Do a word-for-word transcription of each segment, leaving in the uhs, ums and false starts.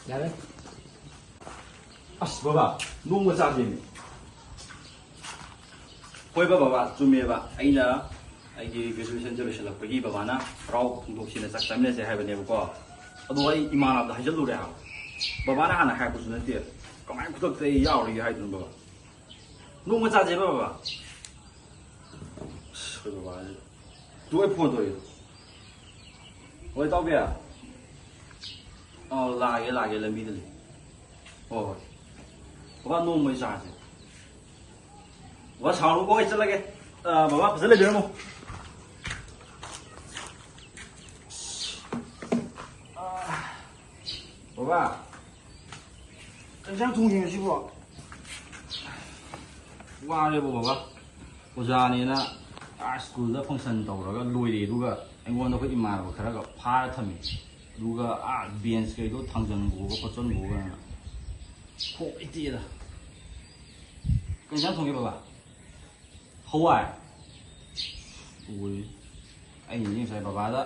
ꯌꯥꯔꯦ꯫ ꯑꯁ ꯕꯕꯥ, ꯅꯣꯡꯃ ꯆꯥꯁꯦꯃꯤ꯫ ꯍꯣꯏꯕ ꯕꯕꯥ, ꯆꯨꯝꯃꯦꯕ꯫ ꯑꯩꯅ ꯑꯩꯒꯤ ꯒ꯭ꯔꯦꯖꯨꯑꯦꯁꯟꯁꯦ ꯂꯣꯏꯁꯤꯜꯂꯛꯄꯒꯤ ꯕꯕꯥꯅ ꯍꯔꯥꯎ ꯐꯣꯡꯗꯣꯛꯁꯤꯅ ꯆꯥꯛ ꯆꯥꯃꯤꯟꯅꯁꯦ ꯍꯥꯏꯕꯅꯦꯕꯀꯣ꯫ ꯑꯗꯣ ꯑꯩ ꯏꯃꯥꯟꯅꯕꯗ ꯍꯥꯏꯖꯜꯂꯨꯔꯦ ꯍꯥꯏꯕ꯫ ꯕꯕꯥꯅ ꯍꯥꯟꯅ ꯍꯥꯏꯔꯛꯄꯁꯨ ꯅꯠꯇꯦ꯫ ꯀꯃꯥꯏꯅ ꯈꯨꯗꯛꯇ ꯑꯩ ꯌꯥꯎꯔꯒꯦ ꯍꯥꯏꯗꯣꯏꯅꯣ ꯕꯕꯥ? ꯅꯣꯡꯃ ꯆꯥꯁꯦꯕ ꯕꯕꯥ꯫ ꯑꯁ, ꯑꯩꯈꯣꯏ ꯕꯕꯥꯁꯦ꯫ ꯇꯨ ꯑꯩ ꯐꯣꯟ ꯇꯧꯔꯛꯑꯦ꯫ ꯍꯣꯏ ꯏꯇꯥꯎꯕꯤ꯫ ꯑꯧ, ꯂꯥꯛꯑꯒꯦ, ꯂꯥꯛꯑꯒꯦ, ꯂꯝꯕꯤꯗ ꯂꯩ꯫ ꯍꯣꯏ, ꯍꯣꯏ꯫ ꯕꯕꯥ, ꯅꯣꯡꯃꯩ ꯆꯥꯁꯦ꯫ ꯕꯕꯥ, ꯁꯥꯎꯔꯅꯨꯀꯣ, ꯑꯩ ꯆꯠꯂꯒꯦ꯫ ꯑ, ꯕꯕꯥ, ꯐꯖꯅ ꯂꯩꯕꯤꯔꯝꯃꯣ꯫ ꯑ, ꯕꯕꯥ, ꯀꯩ ꯏꯟꯖꯥꯡ ꯊꯣꯡꯉꯤ ꯉꯁꯤꯕꯣ? ꯋꯥꯔꯦꯕꯣ ꯕꯕꯥ꯫ ꯑꯣꯖꯥꯅꯦꯅ ꯑꯥ ꯁ꯭ꯀꯨꯜꯗ ꯐꯪꯁꯟ ꯇꯧꯔꯒ ꯂꯣꯏꯔꯦ, ꯑꯗꯨꯒ ꯑꯩꯉꯣꯟꯗ ꯑꯩꯈꯣꯏ ꯏꯃꯥꯟꯅꯕ ꯈꯔꯒ ꯐꯥꯔ ꯊꯝꯃꯤ꯫ ꯑꯗꯨꯒ ꯑꯥ ꯕꯦꯟꯁ ꯀꯩꯗꯣ ꯊꯥꯡꯖꯟꯕꯒ ꯈꯣꯠꯆꯟꯕꯒꯅ ꯀꯣꯛ ꯂꯩꯇꯦꯗ꯫ ꯀꯩ ꯏꯟꯖꯥꯡ ꯊꯣꯡꯒꯦ ꯕꯕꯥ? ꯍꯋꯥꯏ꯫ ꯑꯣꯏ꯫ ꯑꯩꯅꯗꯤ ꯉꯁꯥꯏ ꯕꯕꯥꯗ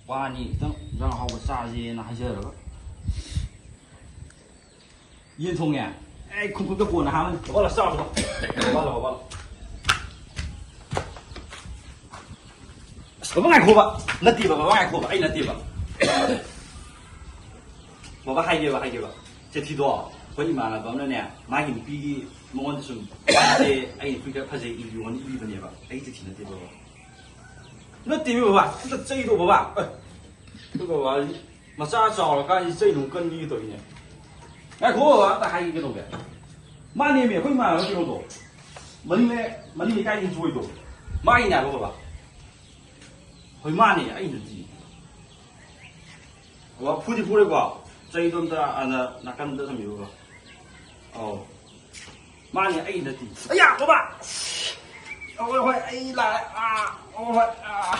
ꯋꯥꯅꯤ, ꯈꯤꯇꯪ ꯏꯟꯖꯥꯡ ꯑꯍꯥꯎꯕ ꯆꯥꯁꯦꯅ ꯍꯥꯏꯖꯔꯒ꯫ ꯌꯦꯟ ꯊꯣꯡꯉꯦ? ꯑꯩ ꯈꯨꯝꯈꯨꯠꯇ ꯀꯣꯟꯅ ꯍꯥꯝꯃꯅꯤ꯫ ꯍꯧꯒꯠꯂꯣ, ꯆꯥꯔꯣ, ꯆꯥꯔꯣ꯫ ꯍꯧꯒꯠꯂꯣ, ꯍꯧꯒꯠꯂꯣ꯫ ꯑꯁ, ꯕꯕꯥ ꯉꯥꯏꯈꯣꯕ꯫ ꯅꯠꯇꯦꯕ, ꯕꯕꯥ ꯉꯥꯏꯈꯣꯕ꯫ ꯑꯩ ꯅꯠꯇꯦꯕ꯫ ꯕꯕꯥ ꯍꯥꯏꯒꯦꯕ, ꯍꯥꯏꯒꯦꯕ꯫ ꯆꯤꯊꯤꯗꯣ ꯑꯩꯈꯣꯏ ꯏꯃꯥꯟꯅꯕ ꯑꯃꯅꯅꯦ, ꯃꯥꯒꯤ ꯅꯨꯄꯤꯒꯤ ꯃꯉꯣꯟꯗ ꯁꯨꯝ, "ꯁꯦ, ꯑꯩ ꯅꯨꯄꯤ ꯈꯔ ꯐꯖꯩ, ꯏꯕꯤꯌꯣꯅ" ꯏꯕꯅꯦꯕ꯫ ꯑꯩ ꯆꯤꯊꯤ ꯅꯠꯇꯦ ꯕꯕꯥ꯫ ꯅꯠꯇꯦꯃꯤ ꯕꯕꯥ, ꯑꯝꯇ ꯆꯩꯗꯣ ꯕꯕꯥ꯫ ꯑꯦ, ꯑꯩꯈꯣꯏ ꯕꯕꯥꯁꯤ ꯃꯆꯥ ꯆꯥꯎꯔꯀꯥꯟꯁꯤ ꯆꯩ ꯑꯗꯨꯝ ꯀꯟꯕꯤꯒꯦ ꯇꯧꯔꯤꯅꯦ꯫ ꯉꯥꯏꯈꯣ ꯕꯕꯥ, ꯑꯝꯇ ꯍꯥꯏꯒꯦ ꯀꯩꯗꯧꯒꯦ? ꯃꯥꯅꯦꯃꯤ, ꯑꯩꯈꯣꯏ ꯏꯃꯥꯟꯅꯕ ꯀꯩꯅꯣꯗꯣ, ꯃꯅꯤꯡ ꯂꯩ-, ꯃꯅꯤꯡ ꯂꯩꯀꯥꯏꯒꯤ ꯖꯣꯏꯗꯣ, ꯃꯥꯒꯤꯅꯦ ꯍꯥꯏꯕ ꯕꯕꯥ꯫ ꯍꯣꯏ, ꯃꯥꯅꯦ, ꯑꯩ ꯅꯠꯇꯤꯌꯦ꯫ ꯕꯕꯥ, ꯐꯨꯗꯤ ꯐꯨꯔꯦꯀꯣ, ꯆꯩꯗꯣ ꯑꯝꯇ ꯑꯥꯗ ꯅꯥꯀꯟꯗ ꯊꯝꯕꯤꯌꯨ ꯕꯕꯥ꯫ ꯑꯧ꯫ ꯃꯥꯅꯦ, ꯑꯩ ꯅꯠꯇꯦ꯫ ꯑꯌꯥ, ꯕꯕꯥ! ꯍꯣꯏ, ꯍꯣꯏ, ꯑꯩ ꯂꯥꯛꯑꯦ꯫ ꯑꯥ, ꯍꯣꯏ, ꯍꯣꯏ, ꯑꯥ꯫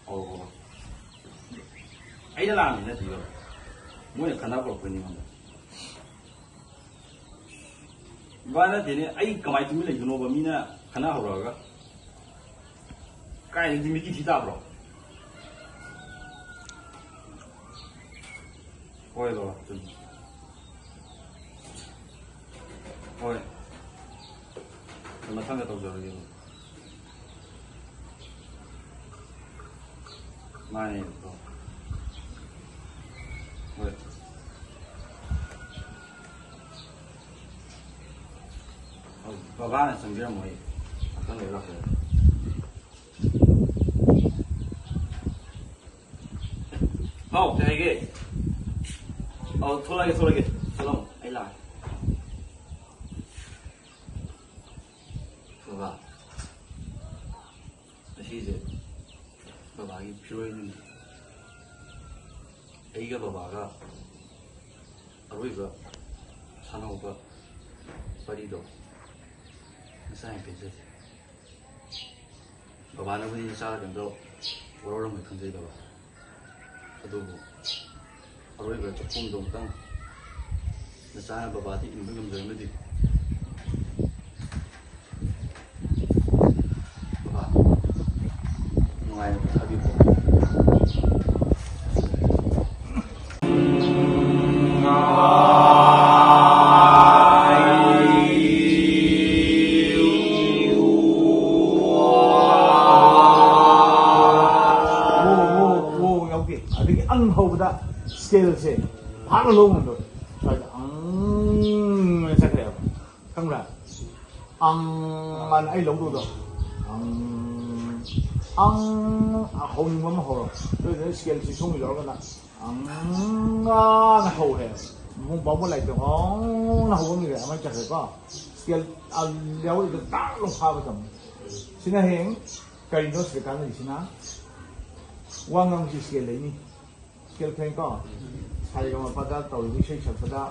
ꯑꯣ, ꯑꯩꯅ ꯂꯥꯛꯑꯝꯃꯤ ꯅꯠꯇꯦ, ꯕꯕꯥ꯫ ꯃꯣꯏꯅ ꯈꯠꯅ ꯍꯧꯔꯛꯄꯩꯅꯤ ꯑꯩꯉꯣꯟꯗ꯫ ꯏꯕꯥ ꯅꯠꯇꯦꯅꯦ, ꯑꯩ ꯀꯃꯥꯏꯅ ꯇꯨꯃꯤꯟ ꯂꯩꯗꯣꯏꯅꯣꯕ? ꯃꯤꯅ ꯈꯟꯅ ꯍꯧꯔꯛꯑꯒ꯫ ꯀꯥꯏꯗꯒꯤ ꯃꯤꯠꯀꯤ ꯊꯤ ꯇꯥꯕ꯭ꯔꯣ? ꯍꯣꯏ ꯕꯕꯥ, ꯆꯨꯝꯃꯤ꯫ ꯍꯣꯏ꯫ ꯑꯗꯨ ꯃꯊꯪꯗ ꯇꯧꯖꯔꯒꯦ ꯕꯕꯥ꯫ ꯃꯥꯅꯦ ꯕꯕꯥ꯫ ꯍꯣꯏ꯫ ꯑꯧ, ꯕꯕꯥꯅ ꯆꯪꯕꯤꯔꯝꯃꯣ, ꯑꯩ ꯉꯥꯛꯇꯪ ꯂꯩꯔ ꯂꯥꯛꯀꯦ꯫ ꯍꯥꯎ, ꯀꯩ ꯍꯥꯏꯒꯦ? ꯑꯧ, ꯊꯣꯛꯂꯛꯑꯒꯦ, ꯊꯣꯛꯂꯛꯑꯒꯦ꯫ ꯆꯠꯂꯝꯃꯣ, ꯑꯩ ꯂꯥꯛꯑꯒꯦ꯫ ꯕꯕꯥ, ꯑꯁꯤꯁꯦ ꯕꯕꯥꯒꯤ ꯐꯤꯔꯣꯜꯅꯤ꯫ ꯑꯩꯒ ꯕꯕꯥꯒ ꯑꯔꯣꯏꯕ ꯁꯥꯟꯅꯍꯧꯕ ꯋꯥꯔꯤꯗꯣ ꯃꯆꯥ ꯌꯥꯝ ꯄꯦꯟꯖꯗꯦ꯫ ꯕꯕꯥꯅꯕꯨꯗꯤ ꯅꯆꯥꯗ ꯀꯩꯅꯣ ꯋꯥꯔꯧꯔꯝꯃꯣꯏ ꯈꯟꯖꯩ ꯕꯕꯥ, ꯑꯗꯨꯕꯨ ꯑꯔꯣꯏꯕ ꯆꯈꯣꯝꯗꯣ ꯑꯃꯨꯛꯇꯪ ꯅꯆꯥꯅ ꯕꯕꯥꯗ ꯏꯟꯕ ꯉꯝꯖꯔꯝꯃꯗꯤ꯫ ꯕꯕꯥ, ꯅꯨꯡꯉꯥꯏꯅ ꯄꯣꯊꯥꯕꯤꯌꯨꯀꯣ꯫ ꯑꯣ, ꯑꯣ, ꯑꯣ, ꯌꯥꯎꯗꯦ꯫ ꯑꯗꯒꯤ ꯑꯪ ꯍꯧꯕꯗ ꯁ꯭ꯀꯦꯜꯁꯦ ꯐꯥꯅ ꯂꯧꯕ ꯉꯝꯗꯕ꯫ ꯁ꯭ꯋꯥꯏꯗ ꯑꯪ ꯆꯠꯈ꯭ꯔꯦꯕ꯫ ꯈꯪꯕ꯭ꯔꯥ? ꯑꯪ ꯑꯅ ꯑꯩ ꯂꯧꯗꯧꯗꯣ꯫ ꯑꯪ, ꯑꯪ, ꯍꯧꯅꯤꯡꯕ ꯑꯃ ꯍꯧꯔꯣ꯫ ꯑꯗꯨꯗꯨꯅ ꯁ꯭ꯀꯦꯜꯁꯤ ꯁꯣꯝꯒꯤ ꯂꯧꯔꯒꯅ ꯑꯪ ꯑꯅ ꯍꯧꯔꯦ꯫ ꯃꯨꯡ ꯕꯥꯃꯣꯟ ꯂꯥꯏꯇ ꯉꯥꯎꯅ ꯍꯧꯕ ꯑꯃ ꯂꯩꯔꯦ, ꯑꯃ ꯆꯠꯈ꯭ꯔꯦꯀꯣ꯫ ꯁ꯭ꯀꯦꯜ, ꯑ, ꯌꯥꯎꯔꯤꯗꯣ ꯇꯥꯛ ꯂꯧ ꯐꯥꯕ ꯇꯝꯃꯨ꯫ ꯁꯤꯅ ꯍꯌꯦꯡ ꯀꯔꯤꯅꯣ ꯁꯤꯗ ꯀꯥꯟꯅꯔꯤꯁꯤꯅ? ꯋꯥ ꯉꯥꯡꯕꯁꯤ ꯁ꯭ꯀꯦꯜ ꯂꯩꯅꯤ꯫ ꯁ꯭ꯀꯦꯜ ꯈꯦꯡꯀꯣ, ꯁꯥꯔꯦꯒꯃꯄꯗ ꯇꯧꯔꯤꯕ ꯏꯁꯩ ꯁꯛꯄꯗ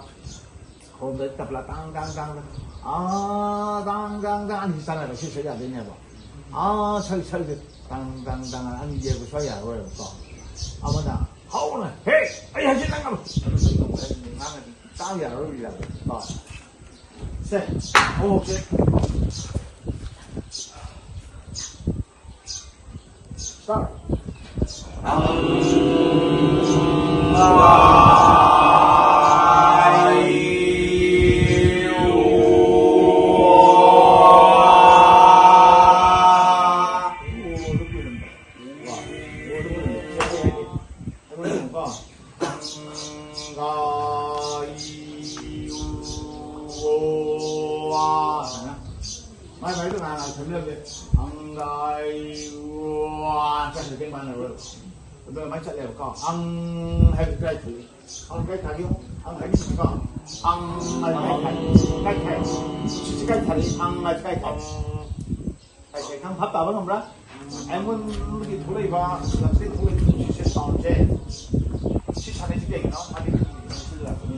ꯈꯣꯡꯗ ꯇꯞꯂꯥ ꯇꯥꯡ ꯇꯥꯡ ꯇꯥꯡ, ꯑꯥ, ꯇꯥꯡ ꯇꯥꯡ ꯇꯥꯡ ꯑꯅꯤ ꯆꯥꯟꯅꯔꯒ ꯏꯁꯩ ꯁꯛ ꯌꯥꯗꯣꯏꯅꯦꯕ꯫ ꯑꯥ, ꯁꯛ ꯁꯛꯁꯦ ꯇꯥꯡ ꯇꯥꯡ ꯇꯥꯡ ꯑꯅꯤ ꯌꯦꯛꯄ ꯁ꯭ꯋꯥꯏ ꯌꯥꯔꯔꯣꯏꯕꯀꯣ꯫ ꯑꯃꯅ ꯍꯧꯅ "ꯍꯦ, ꯑꯩ ꯍꯥꯏꯁꯦ ꯅꯪ ꯑꯃ" ꯑꯗꯨ ꯀꯩꯅꯣ ꯍꯥꯏ ꯉꯥꯡꯉꯗꯤ ꯇꯥꯕ ꯌꯥꯔꯔꯣꯏꯕ ꯌꯥꯔꯣꯏꯀꯣ꯫ ꯁꯦ, ꯍꯧꯍꯧꯁꯦ꯫ Start꯫ ꯃꯥꯏ ꯃꯥꯏꯗꯣ ꯉꯥꯏꯍꯥꯛ ꯉꯥꯏꯍꯥꯛ ꯊꯝꯕꯤꯔꯝꯒꯦ꯫ ꯑꯪ ꯒꯥꯏ ꯎ ꯋꯥ ꯆꯠꯈ꯭ꯔꯦ, ꯀꯩꯝ ꯀꯥꯟꯅꯔꯣꯏꯕ꯫ ꯑꯗꯨ ꯑꯗꯨꯃꯥꯏꯅ ꯆꯠꯂꯦꯕꯀꯣ꯫ ꯑꯪ ꯍꯥꯏꯕꯁꯤ ꯀꯥꯏ ꯊꯣꯛꯏ? ꯑꯪ ꯀꯥꯏ ꯊꯥꯒꯦ? ꯑꯪ ꯍꯥꯏꯅꯤꯡꯕꯀꯣ꯫ ꯑꯪ ꯍꯥꯏꯕ ꯀꯥꯏ ꯊꯥꯏ? ꯀꯥꯏ ꯊꯥꯏ? ꯁꯤꯁꯤ ꯀꯥꯏ ꯊꯥꯔꯛꯏ? ꯑꯪ ꯍꯥꯏꯕ ꯀꯥꯏ ꯊꯥꯏ? ꯀꯥꯏ ꯊꯥꯏ? ꯈꯪ ꯚꯥꯞ ꯇꯥꯕ ꯉꯝꯕ꯭ꯔꯥ? ꯑꯩꯉꯣꯟꯗꯒꯤ ꯊꯣꯛꯂꯛꯏꯕ, ꯂꯝꯁꯤꯗꯒꯤ ꯊꯣꯛꯂꯛꯏꯕ ꯅꯨꯡꯁꯤꯠꯁꯦ, soundꯁꯦ, ꯁꯤ ꯁꯥꯟꯅꯩꯁꯤ ꯀꯩꯒꯤꯅꯣ? ꯃꯥꯗꯤ ꯁꯤꯗ ꯂꯥꯛꯄꯅꯤ꯫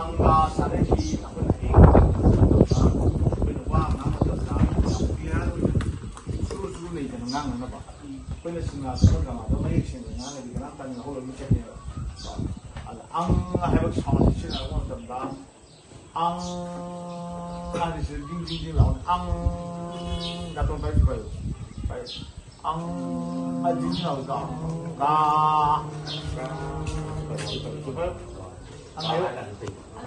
ꯑꯪꯒꯥ ꯁꯥꯟꯅꯩꯁꯤ ꯑꯩꯈꯣꯏꯅ ꯍꯌꯦꯡ ꯑꯩꯈꯣꯏꯅ ꯋꯥ ꯉꯥꯡꯕ ꯃꯇꯝꯗ ꯌꯥꯝ clear ꯑꯣꯏꯅ ꯆꯨꯔꯨ ꯆꯨꯔꯨ ꯂꯩꯗꯅ ꯉꯥꯡꯅꯅꯕ꯫ ꯑꯩꯈꯣꯏꯅ ꯁꯤꯅꯦꯃꯥꯗ ꯗ꯭ꯔꯃꯥꯗ ꯃꯌꯦꯛ ꯁꯦꯡꯅ ꯉꯥꯡꯉꯗꯤ ꯀꯅꯥꯝ ꯇꯥꯅꯤꯡꯉꯛꯑꯣꯏ, ꯃꯤ ꯆꯠꯅꯦꯕ꯫ ꯑꯗ ꯑꯪ ꯍꯥꯏꯕ soundꯁꯤ ꯁꯤꯖꯤꯟꯅꯔꯛꯄ ꯃꯇꯝꯗ ꯑꯪ ꯍꯥꯏꯔꯤꯁꯦ ꯖꯤꯡ ꯖꯤꯡ ꯖꯤꯡ ꯂꯥꯎꯅ ꯑꯪ ꯅꯥꯇꯣꯟ ꯄꯥꯏꯔꯤꯁꯦ ꯄꯥꯏꯌꯨ꯫ ꯄꯥꯏꯌꯨ꯫ ꯑꯪ ꯍꯥꯏ ꯖꯤꯡ ꯖꯤꯡ ꯂꯥꯎꯅ ꯀꯥ꯫ ꯀꯥ꯫ ꯑꯪ ꯍꯥꯏꯌꯨ꯫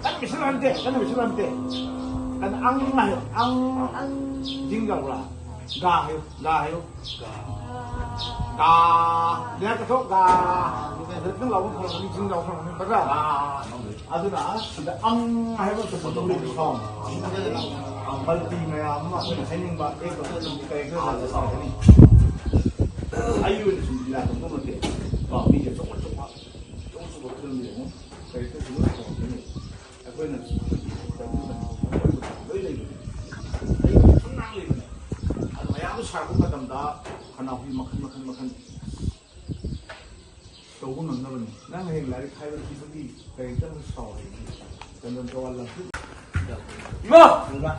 ꯀꯟꯅ ꯃꯤꯁꯤꯜ ꯍꯟꯗꯦ, ꯀꯟꯅ ꯃꯤꯁꯤꯜ ꯍꯟꯗꯦ꯫ ꯀꯟꯅ ꯑꯪ ꯍꯥꯏꯌꯨ꯫ ꯑꯪ, ꯑꯪ꯫ ꯖꯤꯡ ꯂꯥꯎꯕ꯭ꯔꯥ? ꯒꯥ ꯍꯥꯏꯌꯨ, ꯒꯥ ꯍꯥꯏꯌꯨ꯫ ꯒꯥ꯫ ꯒꯥ꯫ ꯂꯦꯡ ꯀꯊꯣꯛ, ꯒꯥ꯫ ꯅꯪ ꯂꯥꯎꯕ ꯐꯔꯝꯒꯅꯤ, ꯖꯤꯡ ꯂꯥꯎꯕ ꯐꯔꯝꯒꯅꯤ, ꯅꯠꯇ꯭ꯔꯥ? ꯒꯥ꯫ ꯑꯗꯨꯅ ꯁꯤꯗ ꯑꯪ ꯍꯥꯏꯕ ꯑꯃꯁꯨ ꯄꯣꯠꯇꯣ ꯂꯩꯔꯤꯀꯣ꯫ ꯃꯜꯇꯤ ꯃꯌꯥꯝ ꯑꯃ ꯑꯩꯈꯣꯏꯅ ꯍꯥꯏꯅꯤꯡꯕ ꯑꯦꯛ ꯀꯔꯦꯛꯇꯔ ꯂꯥꯛꯀꯅꯤ꯫ ꯑꯩꯒꯤ ꯑꯣꯏꯅ ꯁꯨꯝ ꯂꯤꯂꯥ ꯇꯧꯕ ꯅꯠꯇꯦ꯫ ꯀꯣ, ꯃꯤꯁꯦ ꯑꯆꯧ ꯑꯆꯧꯕ, ꯑꯆꯧ ꯑꯆꯧꯕ ꯐꯤꯂꯝ ꯌꯦꯡꯉꯨ꯫ ꯀꯔꯦꯛꯇꯔꯁꯨ ꯂꯣꯏ ꯇꯧꯔꯛꯀꯅꯤ꯫ ꯑꯩꯈꯣꯏꯅ ꯂꯣꯏ ꯂꯩꯕꯅꯦ꯫ ꯑꯩ ꯁꯨꯝ ꯉꯥꯡ ꯂꯩꯕꯅꯦ꯫ ꯑꯗꯨ ꯃꯌꯥꯝꯗꯣ ꯁꯥꯔꯛꯄ ꯃꯇꯝꯗ ꯈꯅꯥꯎꯒꯤ ꯃꯈꯜ, ꯃꯈꯜ, ꯃꯈꯜ ꯇꯧꯕ ꯉꯝꯅꯕꯅꯤ꯫ ꯅꯪ ꯍꯌꯦꯡ ꯂꯥꯏꯔꯤꯛ ꯍꯥꯏꯕ ꯊꯤꯕꯒꯤ ꯀꯔꯤꯝꯇ ꯑꯃꯨꯛ ꯁꯥꯎ ꯍꯥꯏꯕꯅꯤ꯫ ꯆꯟꯗꯣꯟ ꯆꯋꯥꯜ ꯂꯪꯊꯣꯛ-, ꯏꯃꯥ!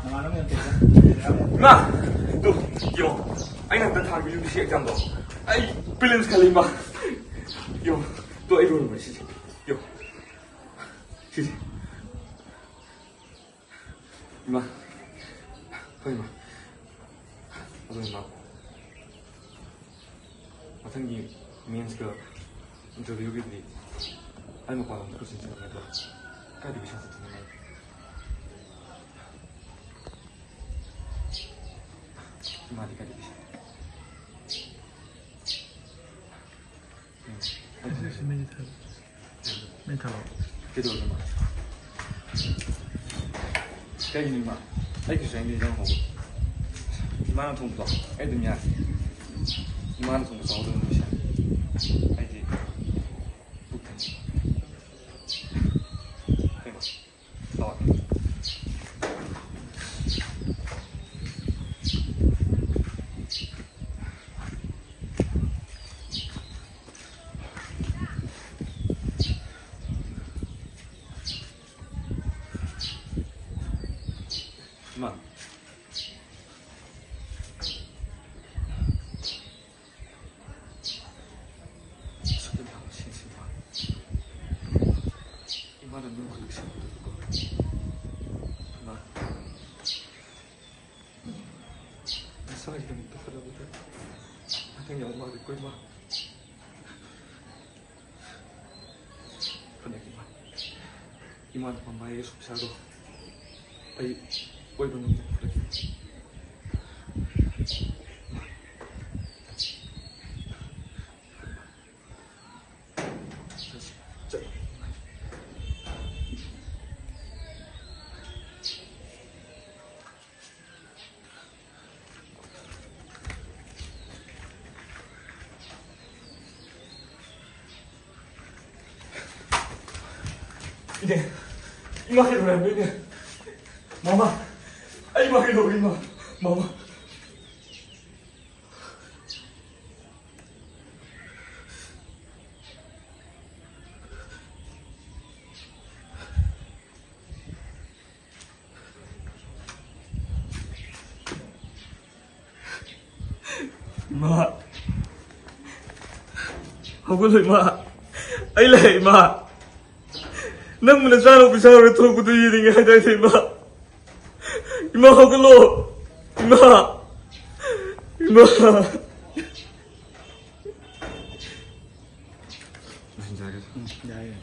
ꯅꯃꯥꯟꯅꯕ ꯌꯥꯝ ꯇꯧꯕ꯫ ꯏꯃꯥ! ꯇꯨ, ꯌꯦꯡꯉꯣ꯫ ꯑꯩꯅ ꯍꯟꯗꯛ ꯊꯥꯒꯤ ꯌꯨ ꯄꯤ ꯑꯦꯁ ꯁꯤ ꯑꯦꯛꯖꯥꯝꯗꯣ꯫ ꯑꯩ ꯄ꯭ꯔꯤꯂꯤꯝꯁ ꯈꯜꯂꯤ, ꯏꯃꯥ꯫ ꯌꯦꯡꯉꯣ꯫ ꯇꯨ, ꯑꯩ ꯂꯣꯏꯔꯕꯅꯦ ꯁꯤꯁꯦ꯫ ꯌꯦꯡꯉꯣ꯫ ꯁꯤꯁꯦ꯫ ꯏꯃꯥ, ꯍꯣꯏ ꯏꯃꯥ꯫ ꯑꯗꯣ ꯏꯃꯥ, ꯃꯊꯪꯒꯤ ꯃꯦꯟꯁꯀ ꯏꯟꯇꯔꯚꯤꯌꯨꯒꯤꯗꯤ ꯑꯩ ꯃꯄꯥꯟ ꯂꯝꯗ ꯀꯣꯆꯤꯡ ꯆꯠꯂꯝꯃꯦ ꯑꯗꯣ ꯀꯥꯏꯗ ꯄꯩꯁꯥ ꯆꯠꯇꯣꯏꯅꯣ ꯏꯃꯥ? ꯏꯃꯥꯗꯤ ꯀꯥꯏꯗ ꯄꯩꯁꯥ? ꯎꯝ꯫ ꯁꯤ ꯃꯩ ꯊꯥ-, ꯃꯩ ꯊꯥꯔꯛꯑꯣ꯫ ꯀꯩꯗꯧꯔꯒꯦ ꯏꯃꯥ? ꯀꯩꯒꯤꯅꯣ ꯏꯃꯥ? ꯑꯩ ꯀꯩꯁꯨ ꯆꯥꯅꯤꯡꯗꯦ ꯏꯟꯖꯥꯡ ꯑꯍꯥꯎꯕ꯫ ꯏꯃꯥꯅ ꯊꯣꯡꯕꯗꯣ ꯑꯩ ꯑꯗꯨꯝ ꯌꯥꯏ꯫ ꯏꯃꯥꯅ ꯊꯣꯡꯕ ꯆꯥꯎ ꯑꯗꯨꯝ ꯏꯁꯥ꯫ ꯑꯩꯗꯤ ꯄꯨꯛ ꯊꯟꯕ꯫ ꯀꯩꯅꯣ? ꯂꯥꯛꯑꯣ꯫ ꯏꯃꯥ꯫ ꯏꯃꯥꯅ ꯅꯣꯡ ꯈꯨꯂꯛꯁꯤꯟꯕꯗꯨꯀꯣ꯫ ꯏꯃꯥ꯫ ꯅꯁꯥꯒꯤꯗꯃꯛꯇ ꯈꯜꯂꯕꯗ ꯅꯪ ꯌꯥꯝ ꯋꯥꯔꯦꯀꯣ ꯏꯃꯥ꯫ ꯍꯣꯠꯅꯒꯦ ꯏꯃꯥ꯫ ꯏꯃꯥꯅ ꯄꯥꯝꯕ ꯑꯥꯏ ꯑꯦ ꯑꯦꯁ ꯑꯣꯐꯤꯁꯥꯔꯗꯣ ꯑꯩ ꯑꯣꯏꯕ ꯉꯝꯅꯕ ꯍꯣꯠꯅꯒꯦ꯫ ꯏꯅꯦ, ꯏꯃꯥ ꯀꯩꯗꯧꯔꯦ ꯍꯥꯏꯕꯅꯣ, ꯏꯅꯦ? ꯃꯃꯥ, ꯑꯩ ꯏꯃꯥ ꯀꯩꯗꯧꯔꯦ, ꯏꯃꯥ? ꯃꯃꯥ꯫ ꯏꯃꯥ, ꯍꯧꯒꯠꯂꯣ ꯏꯃꯥ, ꯑꯩ ꯂꯩ ꯏꯃꯥ꯫ ꯅꯪꯕꯨ ꯅꯆꯥꯅ ꯑꯣꯐꯤꯁꯥꯔ ꯑꯣꯏꯔ ꯊꯣꯛꯂꯛꯄꯗꯨ ꯌꯦꯡꯅꯤꯡꯉꯦ ꯍꯥꯏꯗꯥꯏꯅꯦ ꯏꯃꯥ? ꯏꯃꯥ, ꯍꯧꯒꯠꯂꯣ! ꯏꯃꯥ! ꯏꯃꯥ! ꯌꯥꯔꯦ꯫